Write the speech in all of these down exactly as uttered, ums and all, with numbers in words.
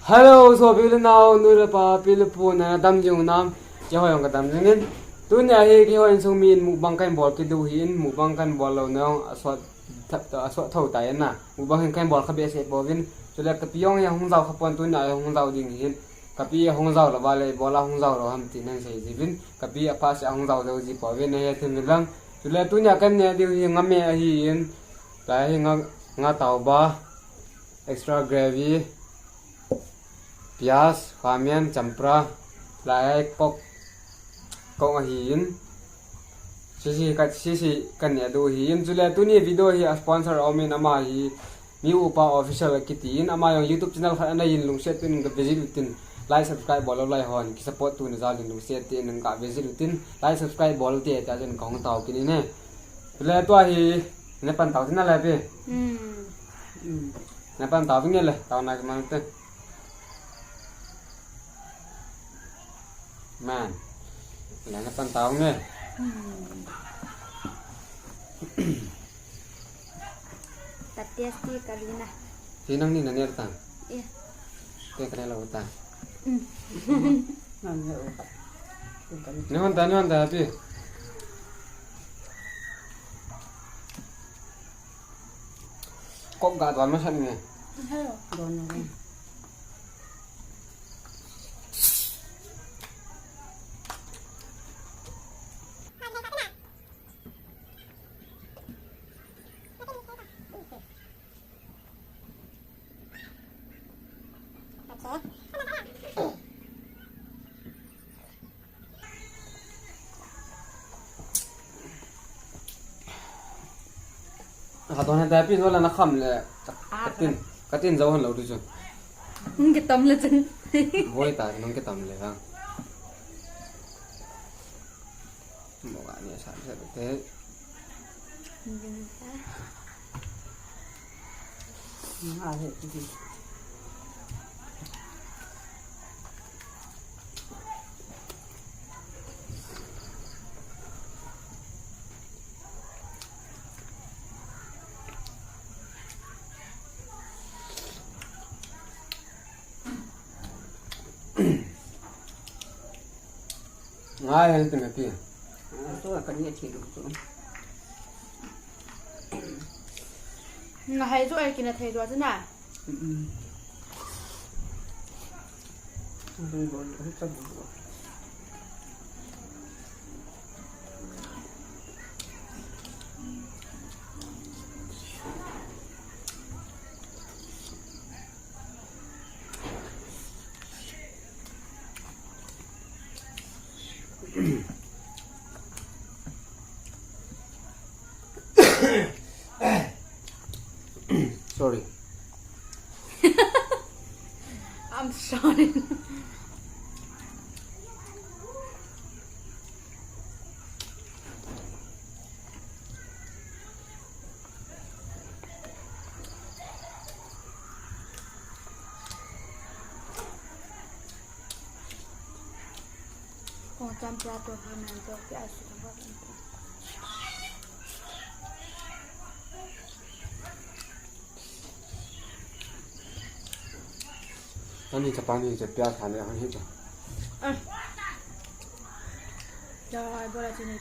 Hello, sopi le nao, nu le pa, pi le pu, nadam jing u nam? Keiho jong kadam jing in. Tunia hi keiho insung mi in mukbang kahin bol kit diu ahin, mukbang kahin bol louna jong asot thap ta, asot tho tai na. Mukbang hin kahin bol kha behseh pouvin. Chule kapi jong hi ahung jao kha pon, tunia hi ahung jao ding ahin. Kapi ahung jao lou va le, ibola hung jao lou ham ti nan sei jiuvin. Kapi apha seh ahung jao jou ji pouvin, nahe thei uvin lang. Chule tunia kahin neh diu hi nga me ahin. Lai hi nga, nga taoba, extra gravy, piyaj, khamen, champra, lai hi coke, coke ahin. Sisi ka, sisi kahin neh diu ahin. Chule tuni video hi a sponsor a um in, ama hi Mi Upa Official akitin, ama jong YouTube channel khat anei in, lungset tah in ga visit utin, like subscribe bol lou lai hon, ki support tona jal in lungset tah in ga visit utin, like subscribe bol ute tia chun kahung tao kit in e. Chule tua hi, napan tao tin nale pi. Hmm. Napan tao tin nale, tao na ki man te. Man. Wala na pantao nge. Hmm. Tapias ti kalina. Sinang ni nani ta? Iya. Te kare lo ta. Hmm. Nang ya o. Ni hon ta, ni hon ta pi. Kok ga don masat nge. Hello. Don na. Ka don he ta pi, no la na kham le. Ah, ka tin, ka tin jo han lo du chu. Nung kitam le chun. Boi ta, nung kitam le ha. Mo ga ni sa sa te. Ah, he, he. Ngai hen ti me pi. Ah, so ka ni thei du so. Nga hai so ai kina thei du ase na. Mm. Ang bol, ang bol. Sorry. I'm sorry. Kong cham pia to ha man to pia su ka ba. Ani chapa ni che pia tha ne ani cha. Ah. Ya, ai bora chini.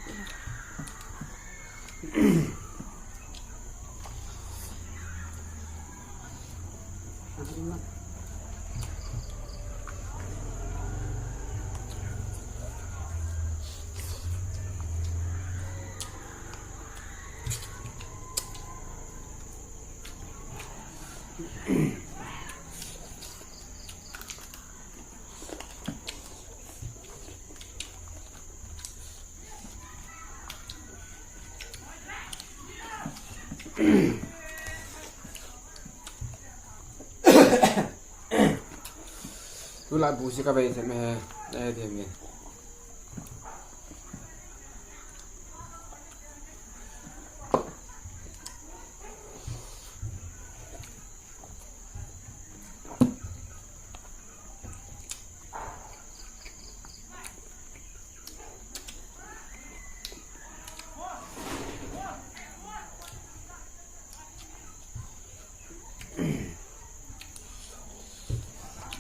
Tulai bu si ka bei se me he, eh, de me.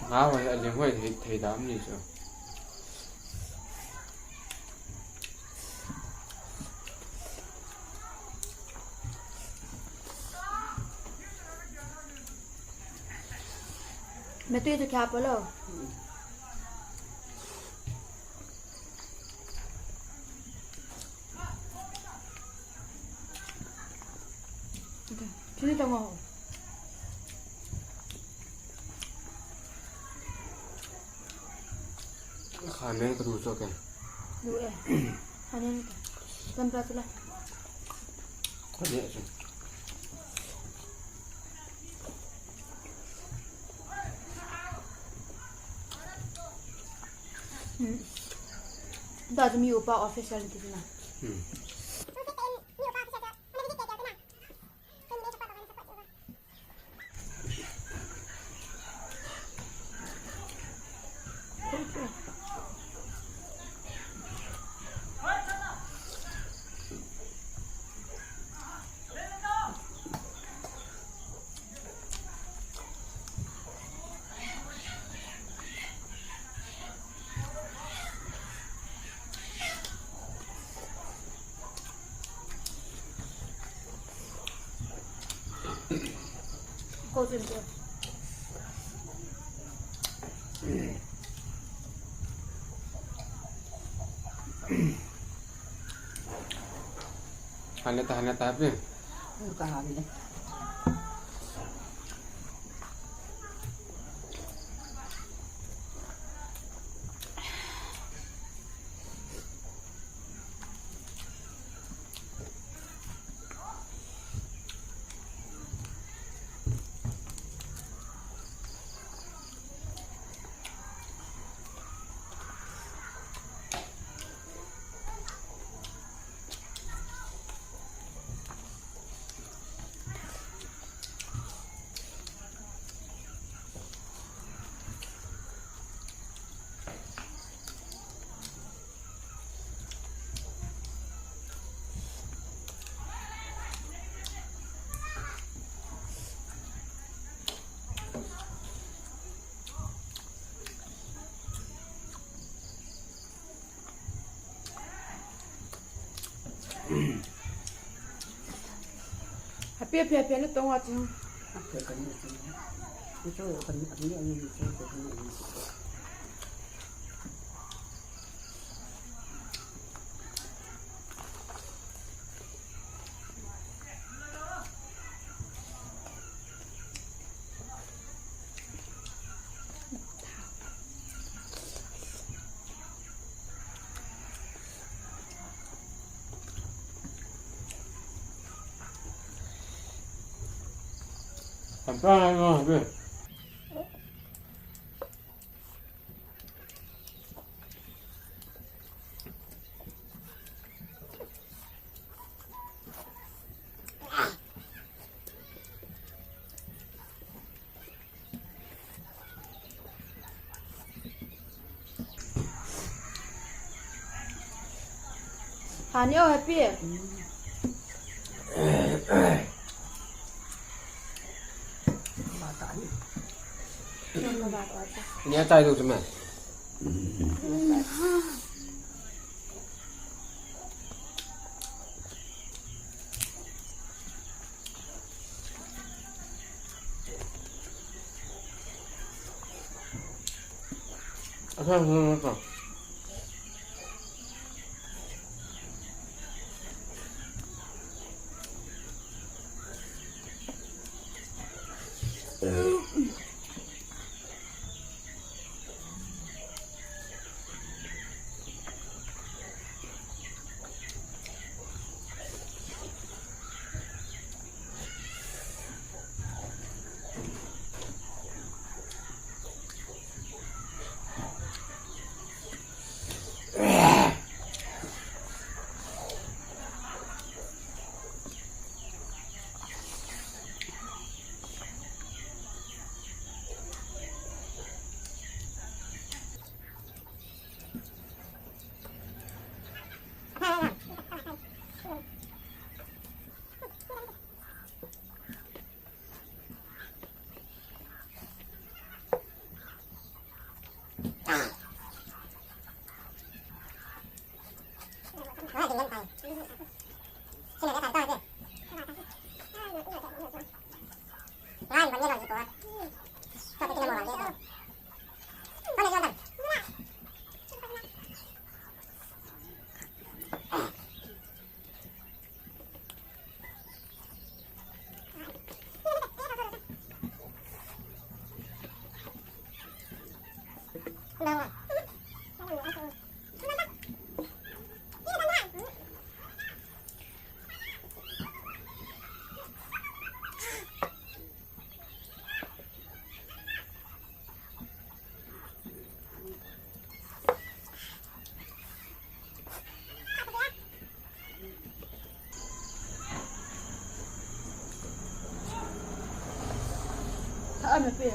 Hao, a ling hoi thei, thei dam ni chu. Metui chu kya polo. Chini tong ho. Kha men ka du cho ke. Du e. Kha men ka. Tam pra tula. Kha men chu. Hmm. Da mi upa official ni kiti na. Hmm. Hane ta, hane ta pe. Ka hane. Happy, happy, happy, na tong wa chang. Hani o, happy. Nia chai du chu me. Thah a me pe.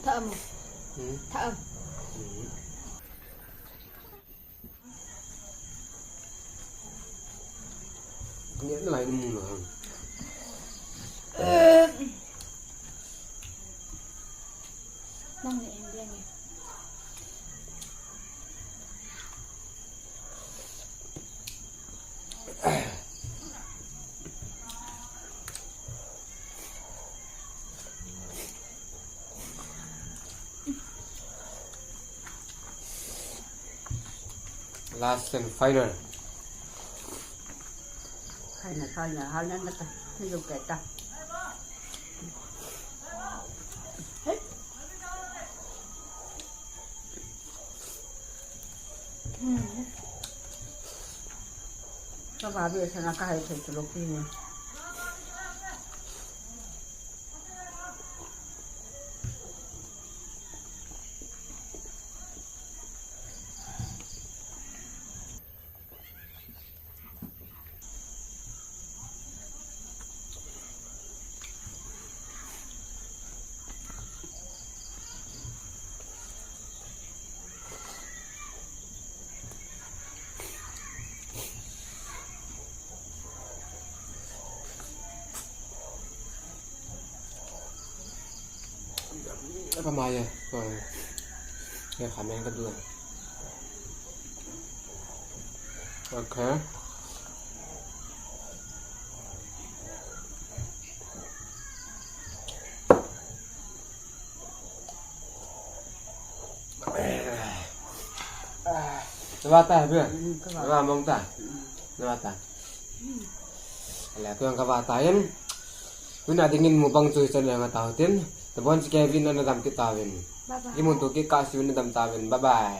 Thah a mo. Hmm. Thah a. Hmm. Nge na lai um na. Nang ne em dia nge. Last and final. Final, final, final na ta. Ni lu ke ta. Ka ba be sana ka hai thei tu lo ki ni. Apa maya? Sorry. Ya, kami yang kedua. Okay. Nabata, bia? Mm, ka ba. Nabata. Mm. Nabata. Mm. Ala, kuyang kabata in. Tuna dingin mukbang chu chan yang tau tin. Tabon si Kevin na nadam kita vin. Bye bye. Kimun tu ki kasi nadam ta vin. Bye bye.